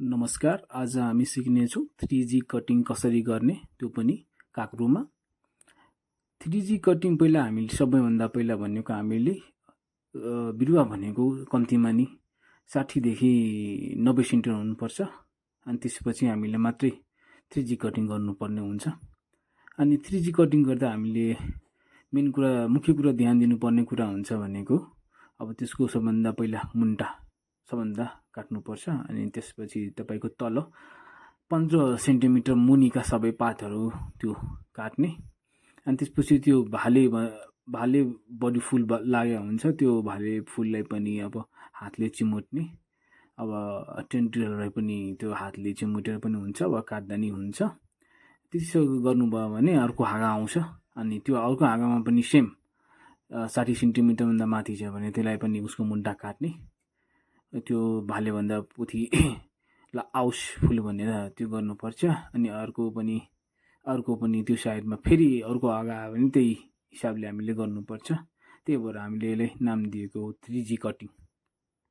नमस्कार। आज हामी सिक्नेछौँ 3G कटिङ कसरी गर्ने, त्यो पनि काँक्रोमा। 3G कटिङ पहिला हामीले सबैभन्दा पहिला भनेको हामीले बिरुवा भनेको कम्तीमा नि 60 देखि 90 सेन्टिमिटर हुनुपर्छ। अनि त्यसपछि हामीले मात्रै 3G कटिङ गर्नुपर्ने हुन्छ। अनि 3G कटिङ गर्दा हामीले मुख्य कुरा ध्यान दिनुपर्ने कुरा हुन्छ भनेको अब त्यसको सबभन्दा पहिला मुन्टा सबभन्दा काट्नुपर्छ। अनि त्यसपछि तपाईको तल 15 सेन्टिमिटर मुनिका सबै पातहरू त्यो काट्ने। अनि त्यसपछि त्यो भाले बढी फुल लागेको हुन्छ, त्यो भाले फुललाई पनि अब हातले चिमुट्ने। अब टेन्टिललाई पनि त्यो हातले चिमुटेर पनि हुन्छ वा काट्दा नि हुन्छ। त्यसो गर्नुभयो भने अर्को हाँगा आउँछ। अनि त्यो अर्को हाँगामा पनि सेम 60 सेन्टिमिटर भन्दा माथि छ भने त्यसलाई पनि उसको मुन्टा काट्ने। त्यो भालेभन्दा पोथी आओस् फुल भनेर त्यो गर्नुपर्छ। अनि अर्को पनि त्यो साइडमा फेरि अर्को हाँगा आयो भने त्यही हिसाबले हामीले गर्नुपर्छ। त्यही भएर हामीले यसलाई नाम दिएको 3G कटिङ।